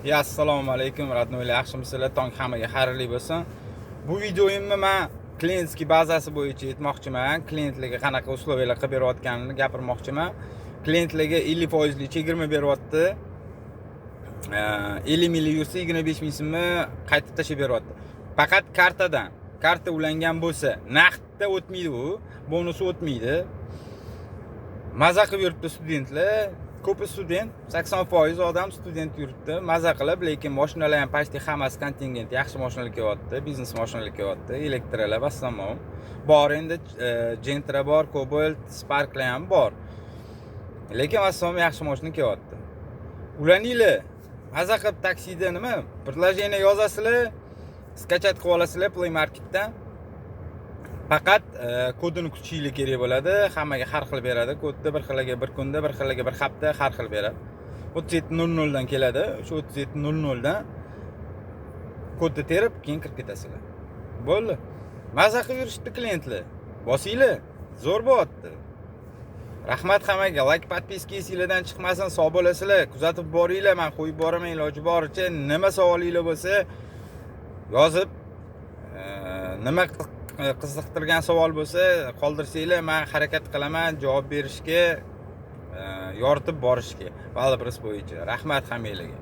Ya, assalomu alaykum, родной lar, yaxshimisizlar? Tong hammaga xayrli bo'lsin. Bu videoyimni man клиентский bazasi bo'yicha aytmoqchiman. Klientlarga qanaqa условия lar qilib berayotganini gapirmoqchiman. Klientlarga 50 foizli chegirma beryapti. 50 minglik yursa, 25 ming so'mni qaytib tashlab beryapti. Faqat kartadan. Karta ulangan bo'lsa, naqdda o'tmaydi u, bonusi o'tmaydi. Maza qilib yuribdi studentlar. Ko'pi student, 80% odam student yuribdi. Maza qilib, lekin mashinalar ham почти hammasi kontingent, yaxshi mashinalar kelyapti, biznes mashinalar kelyapti, elektrolar в основном. Bor endi Gentra bor, Cobalt, Sparklar ham bor. Lekin в основном yaxshi mashina kelyapti. Ulaninglar. Maza qilib taksida nima? Приложение yozasizlar, скачать qilib olasizlar Play Marketdan. Faqat kodini kutishinglar kerak bo'ladi. Hammaga har xil beradi kodni, bir xiliga bir kunda, bir xiliga bir hafta, har xil beradi. 37:00 dan keladi. O'sha 37:00 dan kodni terib, keyin kirib ketasizlar. Bo'ldi. Maza qilib yurishibdi klientlar. Bosinglar. Zo'r bo'lyapti. Rahmat hammaga. Лайк, подписка esinglardan chiqmasin. Sog' bo'lasizlar. Kuzatib boringlar. Men qo'yib boraman iloji boricha. Nima savolinglar bo'lsa, yozib, nima qiziqtirgan savol bo'lsa, qoldirsanglar, men harakat qilaman javob berishga, yoritib borishga Wildberries bo'yicha. Rahmat hammanglarga.